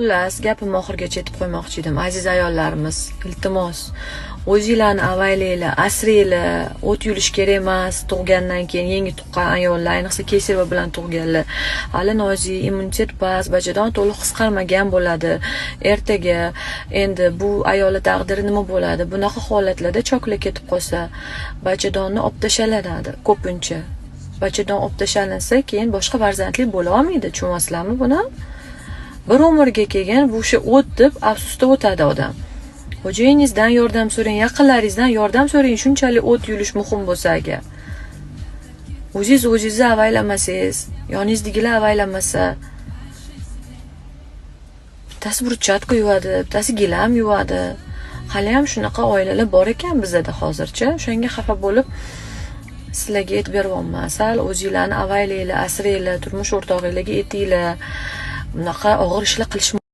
Xullas, gapimni oxirigacha aytib qo'ymoqchi edim. Aziz ayollarimiz, iltimos, o'zinglarni avaylanglar, asranglar. O't yulish kerak emas tug'gandan keyin yangi tuqqan ayollar, ayniqsa кесарево bilan tug'ganlar. Hali nozik, immunitet past, bachadon to'liq qisqarmagan bo'ladi. Ertaga endi bu ayollar taqdiri nima bo'ladi? Bunaqa holatlarda chokla ketib qolsa, bachadonni olib tashlanadi ko'pincha. Bachadon olib tashlansa, keyin boshqa farzandli bo'la olmaydi. Tushunyapsizlarmi buni? Bir umrga kelgan bu o'sha o't deb afsusda o'tadi odam. Xo'jayiningizdan yordam so'rang, yaqinlaringizdan yordam so'rang, shunchalik o't yulish muhim bo'lsa agar. O'zingiz o'zingizni avaylamasangiz, yoningizdagilar avaylamasa, bittasi брусчатка yuvadi, bittasi gilam yuvadi. Haliyam shunaqa oilalar bor ekan bizada hozircha. O'shanga xafa bo'lib sizlarga aytib beryapman. Sal o'zinglarni avaylanglar, asranglar, turmush o'rtog'inglarga aytinglar. Bunaqa og'ir ishlar qilish